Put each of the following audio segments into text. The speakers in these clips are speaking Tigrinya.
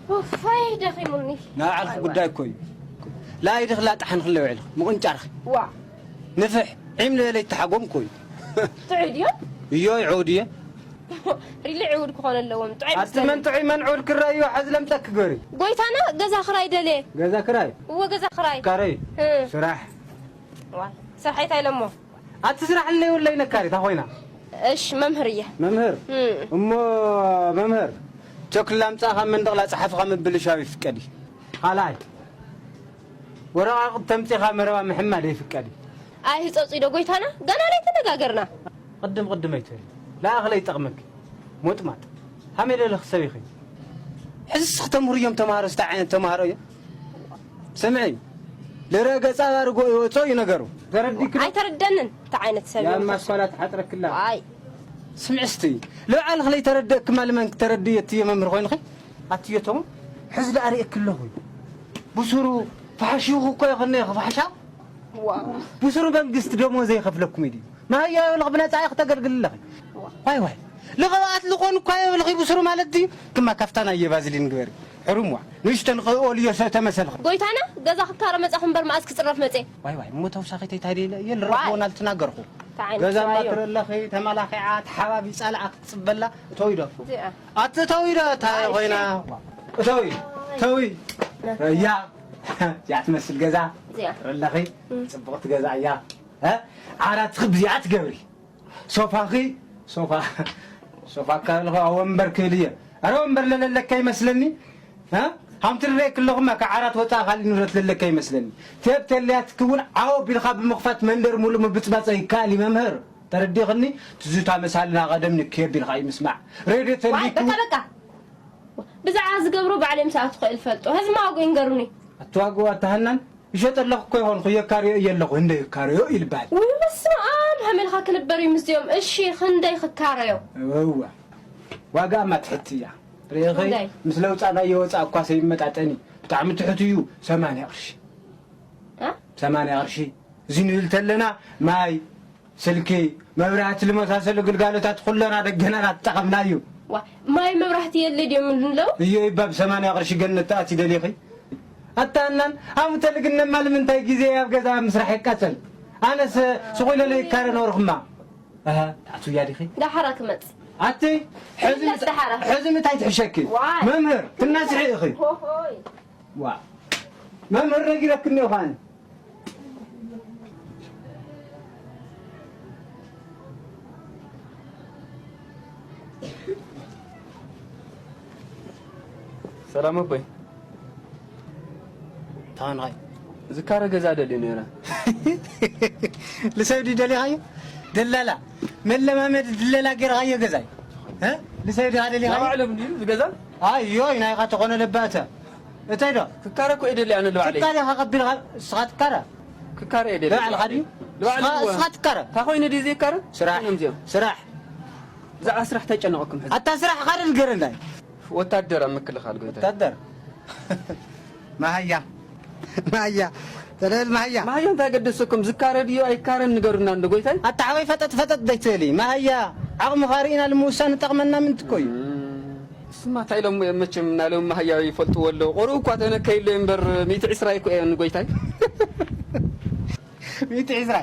ኡፋይ ደኺሙኒ። ናይ ባዕልኺ ጉዳይ እኮ እዩ። ላይድኺ ላጥሓንኺ ኣለውዕልኺ ምቕንጫርኺ። ዋ ንፍሕ ዒም ልበለ ይተሓጎም እኮ እዩ። ጥዑይ ድዮ? እዮ ይዕውድ እየ። ሪሊ ዕውድ ክኾነ ኣለዎም። ጥዑይ ኣቲ መን ጥዑይ መን ዕውድ ክረእዮ ሓዚ ለምጠኪ ግበሪ። ጎይታና ገዛ ክራይ ደልየ። ገዛ ክራይ? እወ ገዛ ክራይ። ካረይ ስራሕ። ዋ ስራሕ እንታይ ኢሎሞ? ኣቲ ስራሕ ኣለይ ወለይ ነካሪት ኣኾይና። እሽ መምህር እየ። መምህር እም፣ እሞ መምህር ቸክላ ምጻእ ካብ መንደቕ ላጽሓፍኻ ምብልሻው ይፍቀድ እዩ። ካልኣይ ወረቓቕቲ ተምጺኻ መረባ ምሕማድ ይፍቀድ እዩ። ኣይ ህጸጹ ኢዶ ጎይታና ገና ላይ ተነጋገርና። ቅድም ቅድም ኣይትበሊ። ለኣኽለ ይጠቕመኪ። ሞጥማጥ ሃመይ ለለኺ ሰብ ኢኺ። ሕዝስ ክተምህሩ እዮም ተማሃሮ ስታይ ዓይነት ተማሃሮ እዮም። ስምዒ ልረ ገጻ ባርጎ ይወጾ እዩ ነገሩ። ተረዲክ ኣይተረደንን እንታይ ዓይነት ሰብ ያ እዩ? ማስኳላ ትሓጥረክላ። ኣይ ስምዒ እስቲ ልብዓል ክለይ ተረደእክማ ልመን ክተረድእ የትዮ መምህር ኮይንኺ። ኣትዮ ተሞ ሕዚ ለኣርእየክ ኣለኹ። ብሱሩ ፋሕሽኹ እኮ ይኸነ ይኸ ፋሕሻ ዋው ብሱሩ መንግስቲ ደሞዘ ይኸፍለኩም እዩ ድዩ? ማህያ የብልኽ ብነፃ ኢኺ ተገልግሊ ኣለኺ። ዋይ ዋይ ልቐብኣት ልኾን እኳ የብልኺ ብሱሩ ማለት ድዩ? ክማ ካፍታ ናይ የባዝሊን ግበሪ ሕሩም ዋ ንእሽተን ኦልዮ ተመሰልኺ። ጎይታና ገዛ ክካረ መጻኹ እምበር መኣስ ክጽረፍ መጼ። ዋይ ዋይ እሞ ተውሳኺተይ ታዲለ እየ ልረኽቦና ልትናገርኹ። እንታይ ዓይነት ገዛ ስራ እዩ? ማክረ ኣለኺ ተመላኺዓ ተሓባቢፃ ልኣ ክትፅበላ እተው ኢዶ። እዚኣ። ኣቲ እተው ኢዶ እንታይ ኮይና? እተው እተው እያ እዚኣ ትመስል ገዛ እዚኣ። ኣለኺ እም። ፅብቕቲ ገዛ እያ። እ? ዓራት ክብዚኣ ትገብሪ ሶፋኺ ሶፋ ሶፋ ካልኹ ወንበር ክብል እየ። ኣረ ወንበር ለለለካ ይመስለኒ። እ? ሃምቲ ርኤክ ኣለኹማ ካብ ዓራት ወፃእ ካልእ ንብረት ለለካ ይመስለኒ። ቴብ ተልያትክ እውን ዓው ቢልኻ ብምኽፋት መንደር ሙሉእ ምብፅባፀ ይከኣል እዩ መምህር። ተረዲኽኒ? ትዝታ መሳልና ቀደም ንክየብ ኢልካ እዩ ምስማዕ። ሬድዮ ዋይ ተልይክ በቃ በቃ ብዛዕባ ዝገብሮ ባዕለይ ምሳኣ ትኽእል ፈልጦ ህዝማ ዋግኡ ይንገሩኒ ኣተዋግኡ ኣተሃናን ይሸጠለኹ እኮ ይኾንኩ የካርዮ እየ ኣለኹ ህንደይ ይካርዮ ይልበሃል። ውይ በስመ ኣብ ሃመልኻ ክንበር እዩ ምስዚኦም እሺ ክንደይ ክካረዮ እወ ዋጋኣ ማትሕቲ እያ ርኢኺ ክንደይ? ምስ ለውፃእናዮ ወፃእ እኳ ሰይመጣጠኒ ብጣዕሚ ትሑት እዩ ሰማንያ ቅርሺ እ? ሰማንያ ቅርሺ እዚ ንብል ተለና ማይ ስልኪ፣ መብራህቲ ልመሳሰሉ ግልጋሎታት ኩለና ደገና እናተጠቐምና እዩ። ዋ፣ ማይ መብራህቲ የለ ድዮም እንለው? እዮይ ባብ ሰማንያ ቅርሺ ገነት ተኣትዩ ደሊኺ? ኣታ እናን ኣሙተ ልግነማ ልምንታይ ግዜ ኣብ ገዛ ምስራሕ ይቃጸል? ኣነስ ስቕ ኢለ ለይካረ ነበርኩማ። ኣሃ፣ ተኣትውያ ዲኺ? ዳሓራ ክመጽእ። ኣቲ ሕዚ ኢላስ ምት- ዳሓራ። ሕዚ ምታይ ትሕሸኪ? ዋይ። መምህር ትናስሒ ኢኺ። ሆሆይ። ዋ መምህር ነጊረክኒ እኮ ኣነ። ሰላም ኣቦይ። ታንሃይ ዝካረ ገዛ ደልዩ ነይረ። ልሰብ ድዩ ደሊኻዮ? ደላላ መለማመዲ ድለላ ገይርኻዮ ገዛይ እ? ልሰብ ድኻ ደሊኻዮ? ናባዕሎም ድዩ ዝገዛ? ኣዮይ ናይኻ ተኾነ ለባእተ እታይ ዶ ክካረ እኮ እየ ደሊ ኣነ ልባዕለይ ትካረ ኢኻ ቀቢልካ እስኻ ትካረ ክካረ እየ ደሊ ልባዕልኻ ድዩ ልባዕሊ እስኻ እስኻ ትካረ እንታይ ኮይኑ ድዩ ዘይካረ ስራሕ እዮም እዚኦም ስራሕ ብዛዕባ ስራሕ እንታይ ጨነቐኩም ሕዚ ኣታ ስራሕ ኻደ ንገረናይ ወታደር ኣብ ምክልኻል ጎይታይ ወታደር ማሃያ ማሃያ ተለል ማሃያ ማሃያ እንታይ ገደሰኩም ዝካረ ድዩ ኣይካረን ንገሩና እንዶ ጎይታይ ኣታ ሓወይ ፈጠጥ ፈጠጥ ደይትበሊ ማሃያ ዓቕምኻ ርኢና ንምውሳን ዝጠቕመና ምንትኮ እዩ ስማ እንታይ ኢሎም እዮም መቸም ናሎም ማሃያ ይፈልጥዎ ኣለዉ ቆርኡ እኳ ተነከይሎ እምበር ሚእቲ ዕስራ እኮ እየን ጎይታይ ሚእቲ ዕስራ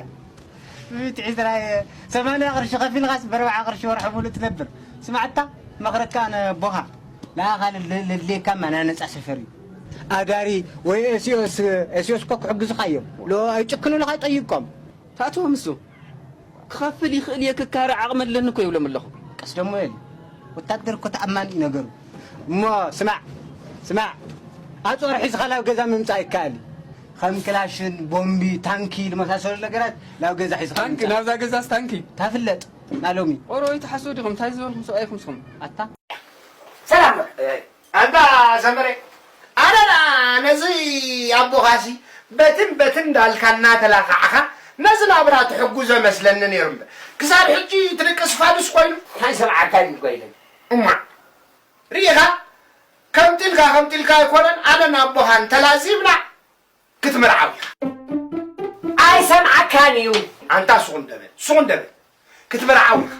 ሚእቲ ዕስራ ሰማንያ ቅርሺ ከፊልካስ ብኣርብዓ ቅርሺ ወርሒ ሙሉእ ትነብር ስማዕታ መኽረካ ኣነ ኣቦኻ ንኣኻ ለድልየካ ማና ነፃ ሰፈር እዩ ኣዳሪ ወይ ኤስኦስ ኤስኦስ እኮ ክሕግዝኻ እዮም ሎ ኣይጭክኑልኻ ጠይቆም ታእትዎም እሱ ክኸፍል ይኽእል እየ ክካረ ዓቕሚ ኣለኒ እኮ ይብሎም ኣለኹ ቀስ ደሞ የለ ወታደር እኮ ተኣማኒ እዩ ነገሩ እሞ ስማዕ ስማዕ ኣፅዋር ሒዝኻ ናብ ገዛ ምምፃእ ይከኣል እዩ ከም ክላሽን ቦምቢ ታንኪ ዝመሳሰሉ ነገራት ናብ ገዛ ሒዝኻ ታንኪ ምምፃእ ናብዛ ገዛስ ታንኪ ታፍለጥ ናሎሚ ቆርቦ ይትሓስቡ ዲኹም እንታይ ዝበልኩም ሰብኣይ ኢኹም ስኹም ኣታ ሰላም ኣንታ ሰመረ ኣነና ነዚ ኣቦኻሲ በትን በትን እንዳልካ እናተላኻዕኻ ነዚ ናብራ ትሕጉዞ መስለኒ ነይሩ እምበር ክሳብ ሕጂ ትድቅስ ፋዱስ ኮይኑ እንታይ ሰምዓካ እዩ ኮይነ እማ ርኢኻ ከምጢልካ ከምጢልካ ኣይኮነን ኣነን ኣቦኻን ተላዚብና ክትምርዓው ኢኻ ኣይሰምዓካን እዩ ኣንታ ሱቕ እንደበል ሱቕ እንደበል ክትምርዓው ኢኻ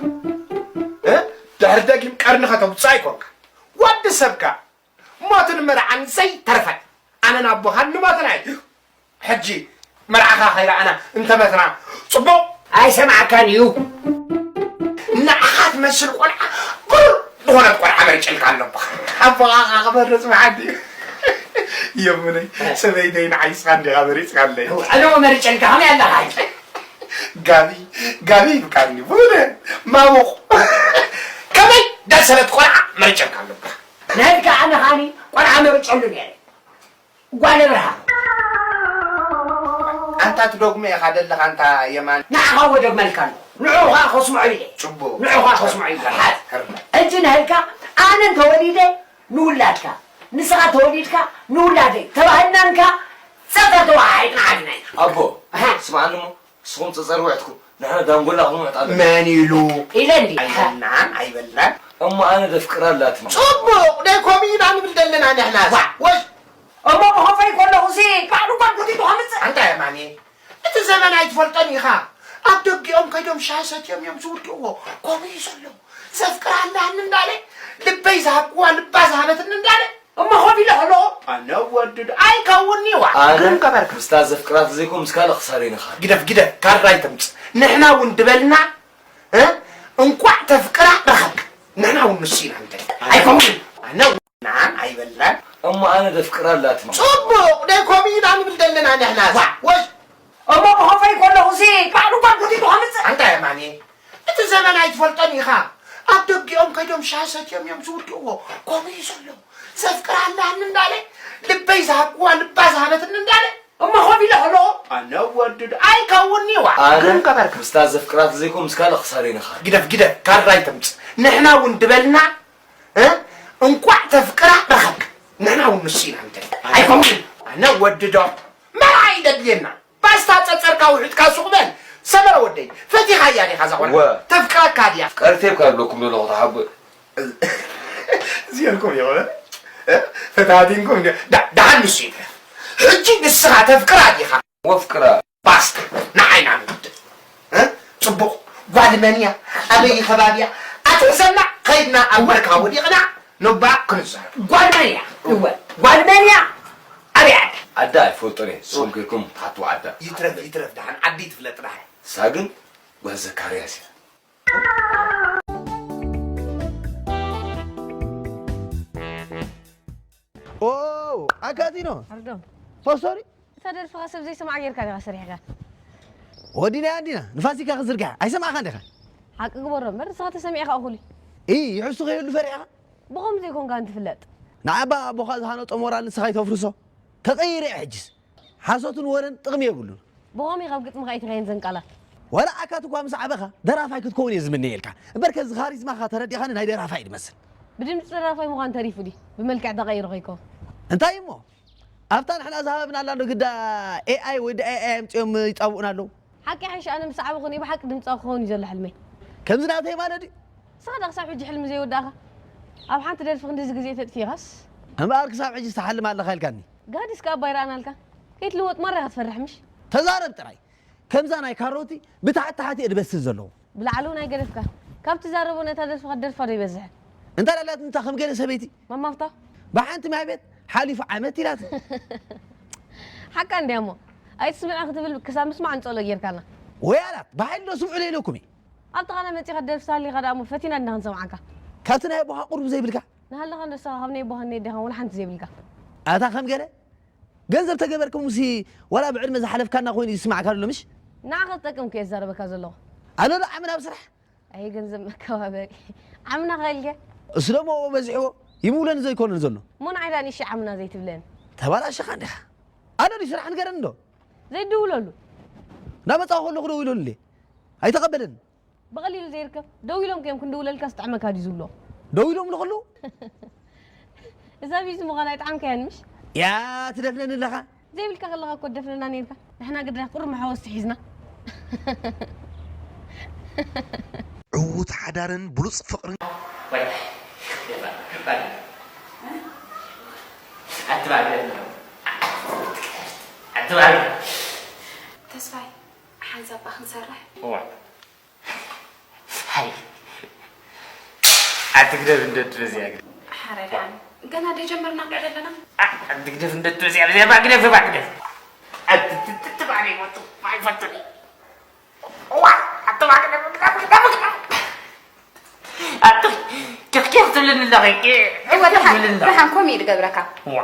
ድሕሪ ደጊም ቀርኒ ከተውፅእ ኣይኮንካ ወዲ ሰብካ ሞትን መርዓን ዘይተርፈን ኣነን ኣቦኻን ንሞትና እዩ። ሕጂ መርዓኻ ከይረኣና እንተመትና ጽቡቕ ኣይሰማዕካን እዩ። ንዓኻ ትመስል ቆልዓ ብሩር ዝኾነት ቆልዓ መሪጨልካ ኣለኹ። ኣቦኻ ክመርጽ መዓት እዩ። የሙነይ ሰበይተይ ንዓይ እስኻ እንዲኻ መሪጽካለይ። ኣነዎ መሪጨልካ ከመይ ኣለኻ ሕጂ? ጋቢ ጋቢ ይብቃኒ። ቡነ ማሙቕ ከመይ ደሰለት ቆልዓ መሪጨልካ ኣለኹ። ንህልካ ኣነ ኻኒ ቆልዓ መሪጨሉ ነይረ። ጓል ብርሃን። ኣንታ ትደግሞ ኢኻ ደለኻ ኣንታ የማን። ንዓኻ ወደግመልካ ኣሎ። ንዑኻ ከስምዖ ኢለ። ጽቡቕ። ንዑኻ ከስምዖ ኢለ። ሕጂ ንህልካ ኣነ እንተወሊደ ንውላድካ፣ ንስኻ ተወሊድካ ንውላደይ ተባህልናንካ ጸጸር ተወሃሂድና ዓቢና ኢና። ኣቦ፣ ኣሃ። ስምዓኒ እሞ፣ ንስኹም ጸጸር ውዕትኩም፣ ንሕና ዳንጎላ ክንውዕጥ ኣለና። መን ኢሉ? ኢለ እንዲ። ኣይበልናን፣ ኣይበልናን። እሞ ኣነ ደፍቅራ ኣላትኒ። ጽቡቕ፣ ደይ ኮሚና ንብል ዘለና ንሕና። ዋ። ወይ። እሞ ብኸፈይ ከለኹ ሲ ባዕሉ እኳ ጎቲቱ ከምጽእ። ኣንታ የማኔ፣ እቲ ዘመን ኣይትፈልጦን ኢኻ። ኣብ ደጊኦም ከይዶም ሻሂ ሰትዮም እዮም ዝውድእዎ። ከምኡ እዩ ዘሎ። ዘፍቅራ ኣላኒ እንዳለ፣ ልበይ ዝሃብክዋ ልባ ዝሃበትኒ እንዳለ። እሞ ኾፍ ኢለ ከለኹ። ኣነ ወዲ ዶ ኣይከውንኒ ዋ። ኣነ ግን ገበርካ። ምስታ ዘፍቅራ ተዘይኮ ምስ ካልእ ክሳር ይንኻር። ግደፍ፣ ግደፍ፣ ካራ ኣይተምጽእ። ንሕና እውን ድበልና፣ እ? እንቋዕ ተፍቅራ ረኸብካ። ንሕና እውን ንሱ ኢና ንደሊ። ኣነ ኣይከውንን። ኣነ እውን ኣይበልናን። እሞ ኣነ ደፍቅራ ኣላትኒ። ጽቡቕ፣ ደይ ኮሚና ንብል ዘለና ንሕና። ዋ። ወይ። እሞ ብኸፈይ ከለኹ ሲ ባዕሉ እኳ ጎቲቱ ከምጽእ። ኣንታ የማኔ፣ እቲ ዘመን ኣይትፈልጦን ኢኻ። ኣብ ደጊኦም ከይዶም ሻሂ ሰትዮም እዮም ዝውድእዎ። ከምኡ እዩ ዘሎ። ዘፍቅራ ኣላኒ እንዳለ፣ ልበይ ዝሃብክዋ ልባ ዝሃበትኒ እንዳለ። እሞ ኾፍ ኢለ ከለኹ። ኣነ ወዲ ዶ ኣይከውንኒ ዋ። ኣነ ግን ገበርካ። ምስታ ዘፍቅራ ተዘይኮ ምስ ካልእ ክሳር ይንኻር። ግደፍ፣ ግደፍ፣ ካራ ኣይተምጽእ። ንሕና እውን ድበልና፣ እ? እንቋዕ ተፍቅራ ረኸብካ። ንሕና እውን ንሱ ኢና ንደሊ። ኣነ ኣይከውንን። ኣነ ወዲ ዶ መርዓ እዩ ደድልየና። ባስታ ጸጸርካ ውሒጥካ ሱቕ በል። ሰመረ ወደይ፣ ፈቲኻያ ዲኻ እዛ ቆልዓ? ወ። ተፍቅረካ ድያ? ቀርቴብካ ይብለኩም ዘለኹ ተሓቦ። እዚኦልኩም ይኾነ? እ? ፈታቲንኩም ዲ-፣ ዳ-፣ ደሓን ንሱ ይትረፍ። ሕጂ ንስኻ ተፍቅራ ዲኻ? ወፍቅራ። ባስታ፣ ንዓይና ንውድእ። እ? ጽቡቕ። ጓል መን እያ? ኣበይ ከባቢ እያ? ኣትሕዘና፣ ከይድና ኣብ መርካ ወዲቕና፣ ኖባ ክንዛረብ። ጓል መን እያ? እወ፣ ጓል መን እያ? ኣበይ ዓዲ? ዓዳ ኣይፈልጦን እየ። ንስኹም ከይድኩም ትሓትዋ ዓዳ። ይትረፍ፣ ይትረፍ፣ ደሓን ዓዲ ትፍለጥ ደሓን። እሳ ግን ጓል ዘካርያስ እያ። ኦ፣ ኣጋጢኖ። ኣርዶም። ኦ፣ ሶሪ። እታ ደርፍኻ ሰብ ዘይሰምዓ ጌርካ ዲኻ ሰሪሕካ? ወዲናያ እንዲና፣ ንፋሲካ ክዝርግሐ። ኣይሰማዕካን ዲኻ? ሓቂ ግበሮ እምበር፣ ንስኻ ተሰሚዕካ እኹል እዩ። እይ፣ ይሕሱ ከይህሉ ፈሪሕኻ? ብኸምኡ ዘይኮንካ እንትፍለጥ። ንዓባ ኣቦኻ ዝሃነጾ ሞራል ንስኻ ይተፍርሶ። ተቐይረ እየ ሕጅስ። ሓሶትን ወረን ጥቕሚ የብሉን። ብኸመይ ካብ ግጥምኻ ኣይትረየን ዘን ቃላት? ዋላ ኣካት እኳ ምስ ዓበኻ ደራፋይ ክትከውን እየ ዝምነየልካ። እምበር ከዚ ካሪዝማኻ ተረዲኻኒ ናይ ደራፋይ ድመስል። ብድምፂ ደራፋይ ምዃን ተሪፉ ድዩ? ብመልክዕ ተቐይሩ ከይከውን። እንታይ እሞ? ኣብታ ንሕና ዝሃበብናላ ዶ ግዳ ኤ ኣይ ወይ ዳ ኤ ኣይ ኣምፂኦም ይፃብኡና ኣለዉ? ሓቂ ሓይሽ ኣነ ምስ ዓበኹ ናይ ብሓቂ ድምፃዊ ክኸውን እዩ ዘሎ ሕልመይ። ከምዚ ናተይ ማለት ድዩ? ንስኻ ዶ ክሳብ ሕጂ ሕልሚ ዘይወዳእኻ? ኣብ ሓንቲ ደርፊ ክንድዚ ግዜ ተጥፊእኻስ? እምበኣር ክሳብ ሕጂ ትሓልም ኣለኻ ኢልካኒ። ጋዲስ ከኣ እባ ይረኣናልካ። ከይትልወጥ ማራ ኢኻ ትፈርሕ ምሽ? ተዛረብ ጥራይ። ከምዛ ናይ ካሮቲ ብታሕቲ ታሕቲ እየ ዝበስል ዘለኹ። ብላዕሊ እውን ኣይገደፍካ። ካብ ትዛረቦ ነታ ደርፍኻ ደርፋ ዶ ይበዝሕ? እንታይ ዳላት እንታ ከም ገለ ሰበይቲ? ማማ ፍታው። ብሓንቲ ማይ ቤት ሓሊፉ ዓመት ኢላት። ሓቃ እንድያ እሞ። ኣይትስምዐ ክትብል ክሳብ ምስማዕ ኣንጸሎ ጌርካና። ወይ ኣላት፣ ብሓይሊ ዶ ስምዑ ኢለኩም እየ? ኣብ ጥቓና መጺኻ ደርፊ ሳሊኻ ደኣ እሞ ፈቲና እንዳ ክንሰምዓካ። ካብቲ ናይ ኣቦኻ ቁሩብ ዘይብልካ? ንሃለኻ እንዶ ንስኻ ካብ ናይ ኣቦኻ እኒኦ ዲኻ ወላ ሓንቲ ዘይብልካ? ኣታ ከም ገለ? ገንዘብ ተገበርኩምሲ ዋላ ብዕድመ ዝሓለፍካና ኮይኑ ይስማዕካ ኣሎ ምሽ? ንዓኻ ዝጠቅም ከ እየ ዝዛረበካ ዘለኹ። ኣሎ ዶ ዓመና ኣብ ስራሕ? ኣይ ገንዘብ መከባበሪ። ዓምና ከ ኢልከ? እሱ ደሞ በዚሕዎ ይምውለኒ ዘይኮነን ዘሎ። እሞ ንዓይ ደኣ ንእሺ ዓምና ዘይትብለኒ? ተባላሽኻ እንዲኻ። ኣሎ ድዩ ስራሕ ንገረኒ ዶ? ዘይድውለሉ። እናመጻኹ ከለኹ ደዊለሉለይ። ኣይተቐበለኒ። ብቐሊሉ ዘይርከብ። ደው ኢሎም ከዮም ክንድውለልካ ዝጥዕመካ ድዩ ዝብሎ? ደው ኢሎም ንኸሉ? እዛ ቢዚ ምዃና ኣይጠዓምካያን ምሽ? ያ ትደፍነኒ ኣለኻ? ዘይብልካ ከለኻ እኮ ትደፍነና ነይርካ። ንሕና ግዳ ቁሩብ መሓወስቲ ሒዝና። ዕዉት ሓዳርን ብሉጽ ፍቕርን። ተስፋይ፣ ሓንሳብ እባ ክንሰርሕ። እዋ። ሃይ። ኣትግደፍ እንደ ድረዚያ ግን። ሓረ ደሓን። ገና ደይጀመርና እንድዒ ዘለና። ኣ፣ ግደፍ እንደትብስ እያ፣ ብዘይ ባግደፍ፣ ባግደፍ። ኣትትትት፣ ባዕለይ ወጡ፣ ኣይፈቱን። እዋ፣ ኣቶ ባግደፍ፣ ግደፍ፣ ግደፍ፣ ግደፍ። ኣቶ፣ ኬፍ፣ ኬፍ ትብልኒ ኣለኺ፣ ኬፍ እወ፣ ደሓን፣ ትብልኒ ኣለኺ። ደሓን፣ ከምኡ እዩ ዝገብረካ። እዋ።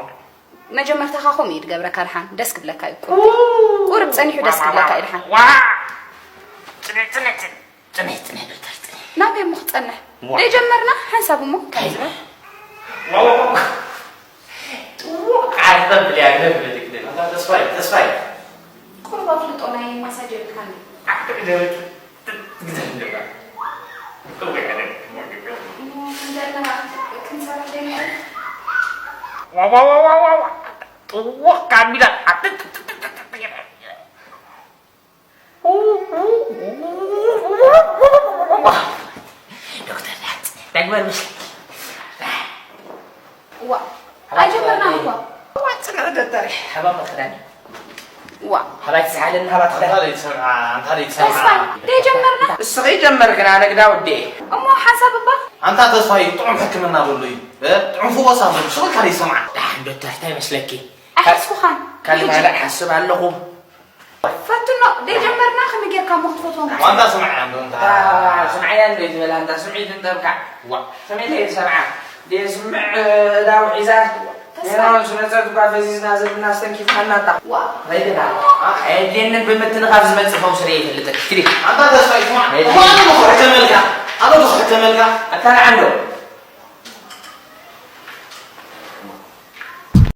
መጀመርታኻ ከምኡ እዩ ዝገብረካ፣ ደሓን፣ ደስ ክብለካ እዩ። ቁሩብ፣ ቁሩብ ጸኒሑ ደስ ክብለካ እዩ፣ ደሓን። ዋ፣ ጽንሕ፣ ጽንሕ፣ ጽንሕ። ጽንሕ፣ ጽንሕ፣ ዶክተር፣ ጽንሕ። ናበይ እሞ ክጸንሕ? ዋ። ደይጀመርና ሓንሳብ እሞ እንታይ እንታይ? ዝብል? ዋ፣ ዋ፣ ዋ። ጥቡቕ ዓርፈ ብልያ ግደፍ፣ ግደፍ፣ ግደፍ። ኣታ ተስፋይ፣ ተስፋይ። ቁሩብ ኣፍልጦ ናይ ማሳጅ የብልካን ድዩ? ዓርፈ ግደፍ፣ ግደፍ፣ ግደፍ። እወ፣ ግደፍ፣ ግደፍ። እሞ ክንደለና ክንሰራ ዘይንኽእል? ዋ፣ ዋ፣ ዋ፣ ዋ፣ ዋ፣ ዋ። ጥቡቕ ካሚላ። ዶክተር ዳዊት፣ ተግባር ምስለኪ። ዋ፣ ኣይጀመርናን እኮ። ዋ፣ ጽንዕ ዶክተር፣ ሓባ መኽዳኒ። ዋ። ሓባይ ትስሓለኒ፣ ሓባ ኣንታ ትስሓለኒ። ደይትሰምዓ፣ ኣንታ ደይትሰምዓ። ተስፋ፣ ደይጀመርና። እስኺ ጀመርክን፣ ኣነ ግዳ ወዲኤ። እሞ ሓንሳብ እባ። ኣንታ ተስፋይ፣ ጥዑም ሕክምና በሎ እዩ። እ? ጥዑም ፍወሳ በሎ። ሽቕልካ ደይትሰምዓ። ደሓን ዶክተር፣ እንታይ መስለኪ? ኣይሓስኩኻን። ካልእ ብሕጂ። ማልእ ሓስብ ኣለኹ። ፈትኖ፣ ደይጀመርና ከመይ ጌርካ እሞ ክትፈትዎ? ዋንታ ስምዓያ እንዶ፣ እንታ። ኣታ ስምዓያ እንዶ እዩ ዝበላ፣ እንታ ስምዒት እንተብካ። ዋ። ከመይ ኢለ እየ ዝሰምዓ? ደየስምዕ፣ እዳው ሒዛ። ተስፋ። ኔራውን ስነጸት እኳ ፈዚዝና ዘለና ኣስተንኪፍካና ኣታ። ዋ። ረድና። ኣየድልየንን ብምትንኻፍ ዝመጽእ ፈውሲ ርኤ ይፈልጥ። ክዲ። ኣንታ ተስፋ ይስማዕ። ረድና። እሞ ኣነ ብኹሕ ተመልካ። ኣነ ብኹሕ ተመልካ። ኣታ ንዓ እንዶ።